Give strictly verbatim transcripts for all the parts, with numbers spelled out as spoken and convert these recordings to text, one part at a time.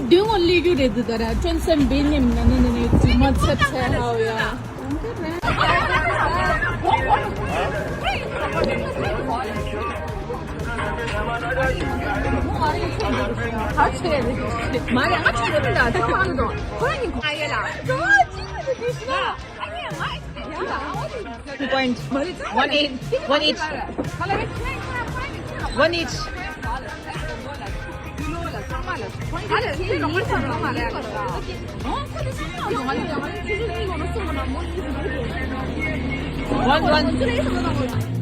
དུས་ངོ་ལི་རྒྱུ་རེད་འདི་ད་ར་ཀྲོན་སན་བེ་ཉེམ་ན་ན་ན་ནི་ཚུ་མ་ཚད་ཚད་ཧའོ་ཡ། Two point one eight, one eight, one eight. One, one.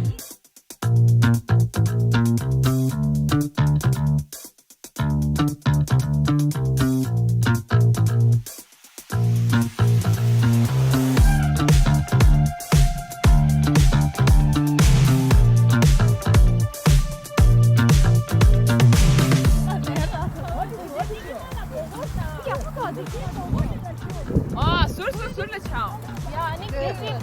ཨ། ཟུར་ཟུར་ཟུར་ལ་ཆའོ། ཡ། ཨ་ནི་གལ་སྲིད།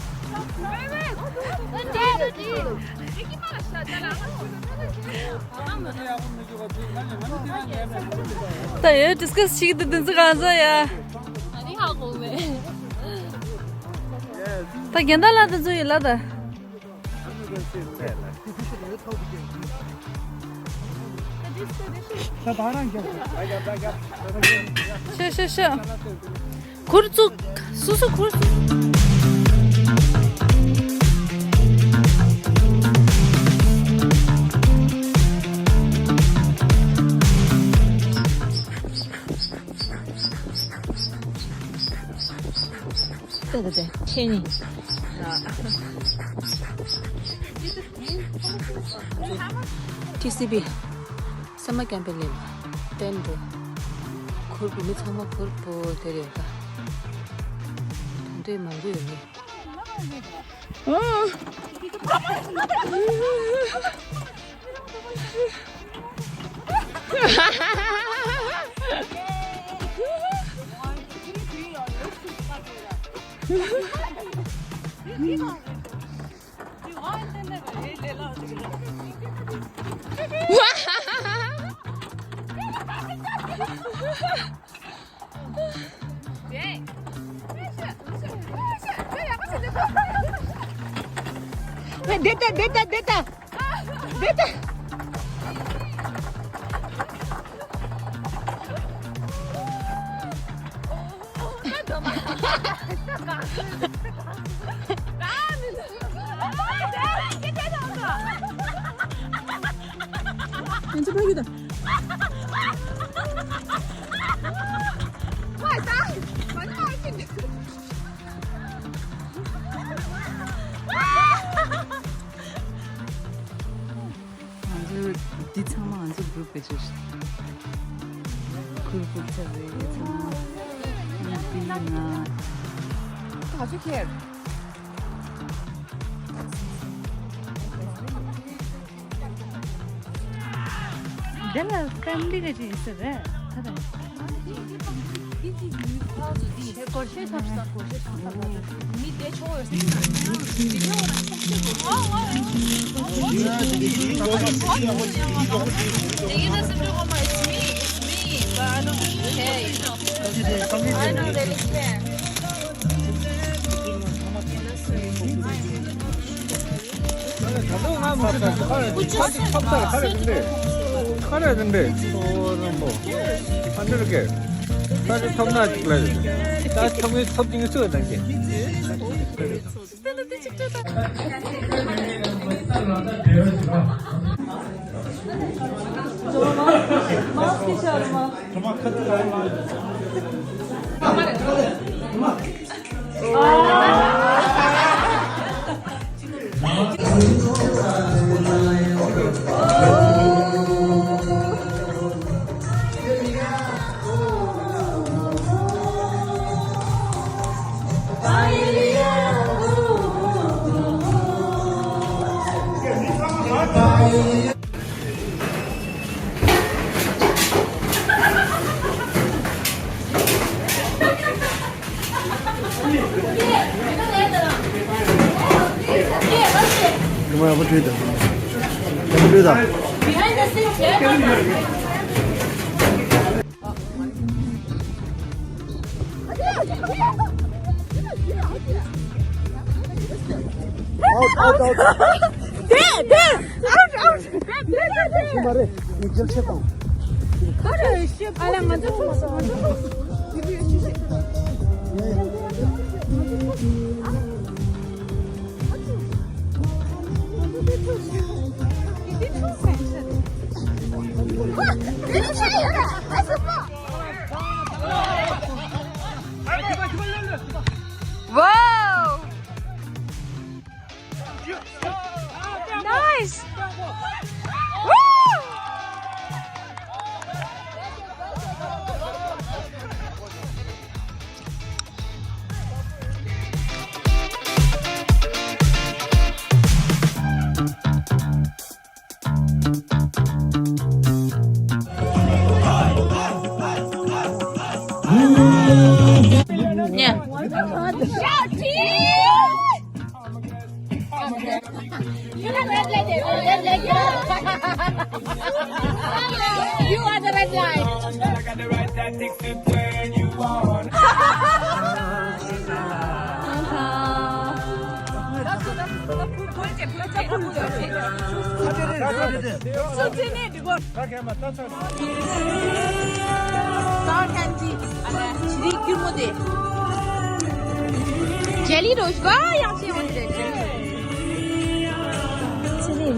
ད་ཡོད་ཌི་སི་ཀ་སི་བྱེད་ཀྱི་འདུག་འདི་ཚོ་གང་ཚོ་ཡ། ཨ་ནི་ཧ་གོ་མེད། ད་རྒན་བདག་ལགས་འདི་ཚོ་ཡོད་ལ་ད། ཤོ་ཤོ་ཤོ། གུར་བཙུགས། སོ་སོ་གུར་བཙུགས། ཏེ་ཏེ་ཏེ། ཁྱེད་ནི། ཊི་སི་བི། སེམས་མ་སྐྱོན་པའི་ལས་ལ་བརྟེན་ཏེ། གུར་བུ་མི་ཚང་མ་གུར་བུ་དེ་རེད་ད། དོན་དེ་མང་པོ་ཡོད་ནི། ད་ད་ད་ད་ད། ད་ད། ཡང་ཅི་ཕ་གི་ད། ང་ཚོ་འདི་ཚང་མ་ང་ཚོ་གུ་རུབ་ཀྱི་ཆེད་ཞིག་གུ་རུབ་ཚ་བའི་ཚང་མ་ང་འདི་ཡིན་ན། ག་ཚོད་ཁྱེར། འདི་ལ་ཕེ་མི་ལི་ག་ཅིག་ཡིན་ས་རེད་ད་ད། ཁ་རེ་རིམ་པས། ཁ་རེ་རིམ་པས། ཨོ་རིམ་པོ། ཨ་འདྲ་རེད་ཀྱི། ཁ་རེ་ཐོབ་ན་ཅིག་ལ་རེད། ད་ཐོབ་ངེས་ཐོབ་ཀྱི་ངེས་ཚོད་དང་གི། Out, out, out. There, there. Out, out. There, there, there, there. མ་རེད། ངས་རྒྱལ་ཆེ་དང་། ཨ་ལ་ང་ཚོ་ཚོགས་སོང་། ང་ཚོ་ཚོགས་སོང་། Wow! Nice! Woo! You are the red light. Star candy. ཨ་ལ་ཞི་བདེའི་སྐྱུར་མོ་དེ། ཇེ་ལི་རོ་ཞིག་ཡང་ཆེ་འོང་དེ། ཆི་ནི།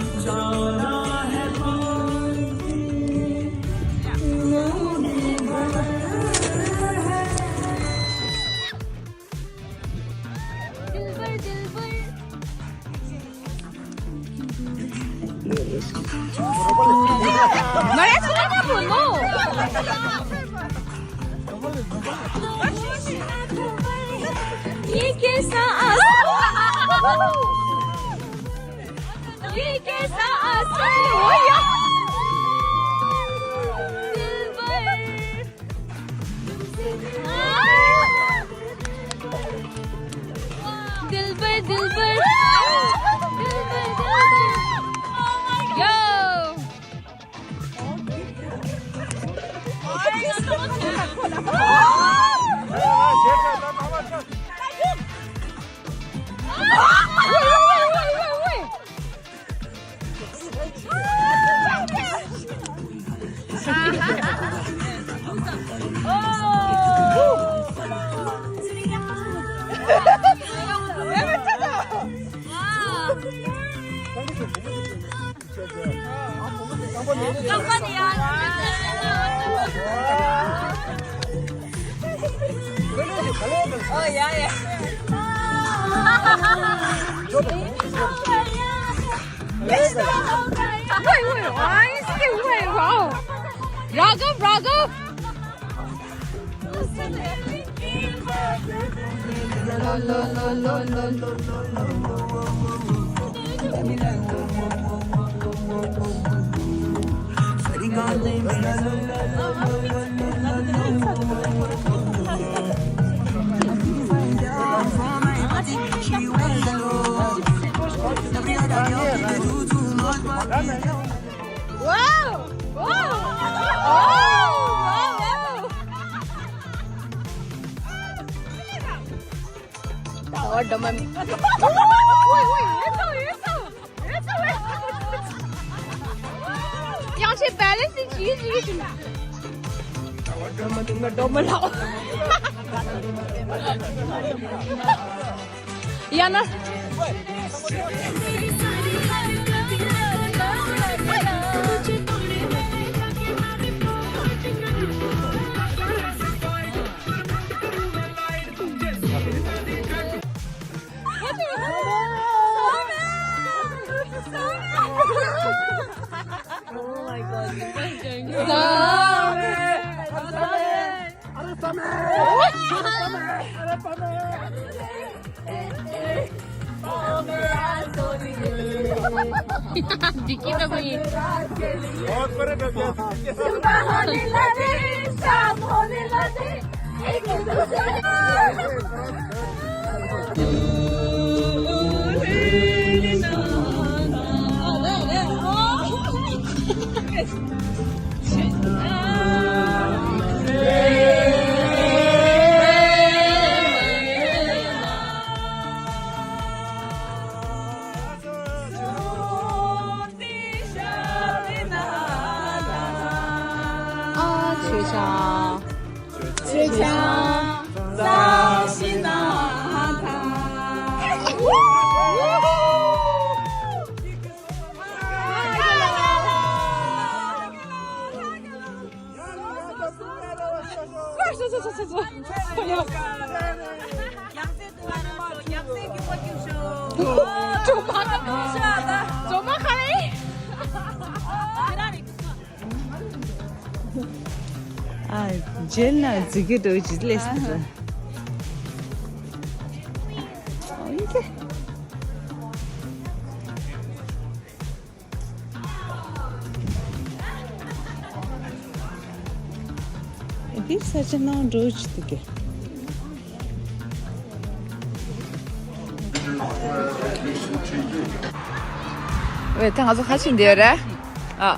Dilbar Dilbar Maria, suena por no. ये कैसा आसमां, ये कैसा आसमां, ओ यार। दिलबर। दिलबर, दिलबर। दिलबर, दिलबर। Yo! Oh, yeah, yeah. Wait, wait, why is he, wait, wow. Raghav, Raghav. Wow! Wow! Wow! Wow! What the man? Wait, wait, yes, sir, yes, sir. Yes, sir. Yang che balance ji ji ji. What the man? What the man? Yana. Oh my God. Dicky त कोई। बहुत बड़े डब्बे। सुबह होने लगे, शाम होने लगे, एक दूसरे ཆང་། ཆང་། ལ་ཤི་ན་ཧ་ཐང་། ཨ། མཇལ་ན་ཟིག་གི་འགྲོ་ཅི་ལས་སི། ཨོ་ཡིན་ཏེ། འདི་ས་ཆ་ནང་འགྲོ་ཅི་འདུག་གི། ཝེ། ད་ང་ཚོ་ཁ་ཆེམས་འདིར་རེད། ཨ།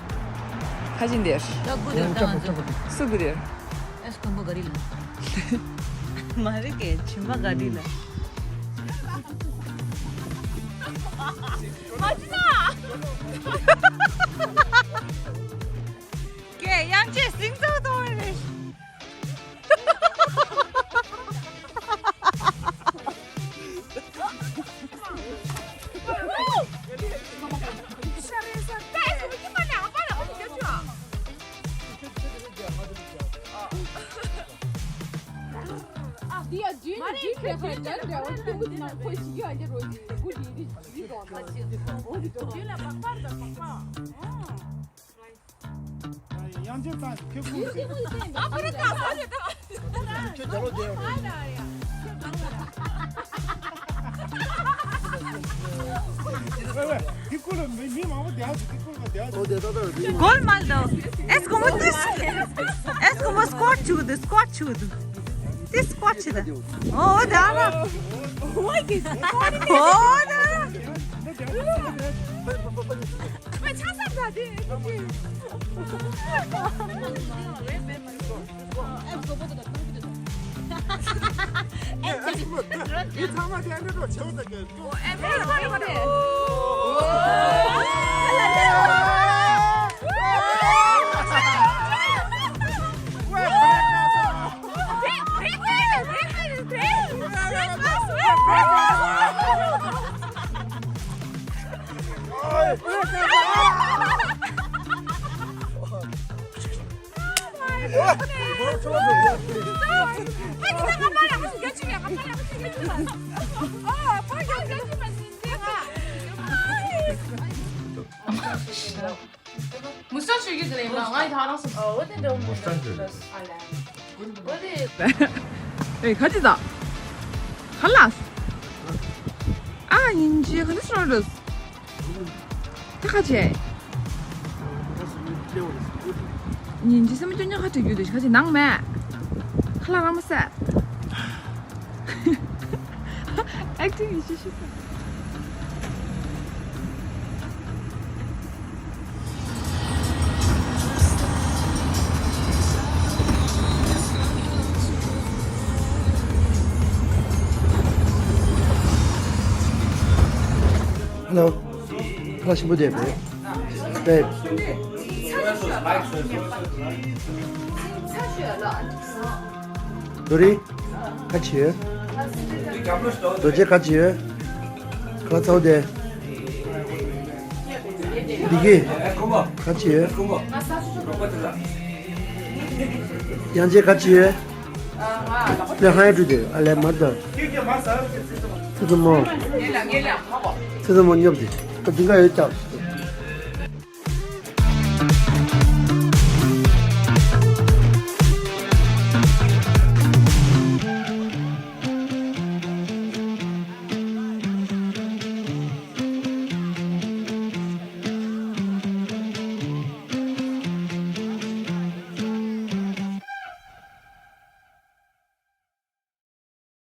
ཁ་ཆེམས་འདིར། སུ་གི་འདིར། ཨེ་སྐམ་པོ་ག་རི་ལ། མ་རེད་གི། ཆེམས་པ་ག་རི་ལ། མ་ཅི་ན། ཀེ་དབྱངས་ཅན་སིང་ཚོགས་གཏོང་བ་རེད། དབྱངས་ཅན་ཚང་ཁྱོད་ཁུངས་ཟེར། ཨ་ཕ་ར་ད་ས་རེད་ད། ཁྱོད་རྒྱ་ལོ་རྒྱལ་ཡོང་རེད། ཝེ་ཝེ། འདི་ཀུ་ལ་མི་མི་མང་པོ་བསྡད་ཡོད། འདི་ཀུ་ལ་བསྡད་ཡོད། ཨོ་དེ་ད་ད་རེད། གོལ་མལ་དོ། ཨེ་སྐུ་ངོ་ཏིས། ཨེ་སྐུ་ངོ་སི་ཀོཊ་བྱེད་དོ། སི་ཀོཊ་བྱེད་དོ། ཏིས་སི་ཀོཊ་བྱེད་དོ། ཨོ་དེ་ཨ་མ། ཨོ་དེ། མུ་སྟ་ཆུ་རྒྱུ་དེ་ལ་ཡིན་པ། ང་ཡི་ད་རང་སོང་། ཨོ་དེ་འདྲ་མུ་སྟ་ཆུ། ཨ་ལ། ཨོ་དེ། ཨེ་ཁ་ཅི་ད། ཁ་ལགས། ཨ་ཉིན་ཅི་ཁ་ལགས་སོང་རེད། ད་ཁ་ཅི། ཉིན་ཅི་སེམས་ཅོ་ཉོ་ཁ་ཅི་རྒྱུ་དེ་ཁ་ཅི་ནང་མེད། ཁ་ལགས་རང་མ་ཟད། ཨེག་ཊིང་ཡེ་ཤེས་ཤེས། ཧེ་ལོ། ཁ་ལག་ཞིམ་པོ་བསྡད་པས། བསྡད། ཏོ་རི། ཁ་ཆེ། རྡོ་རྗེ་ཁ་ཆེ། ཁ་ཚའོ་དེ། བདེ་སྐྱིད། ཁ་ཆེ། དབྱངས་ཅན་ཁ་ཆེ། ལས་ཧང་ཡ་ཀྲུ་དེ་ཨ་ལས་མར་དང་། ཚེ་ཚོ་མོ། ཚེ་ཚོ་མོ་ཉོབ་དེ། ད་དིང་ག་ཡོད་ཀྱང་།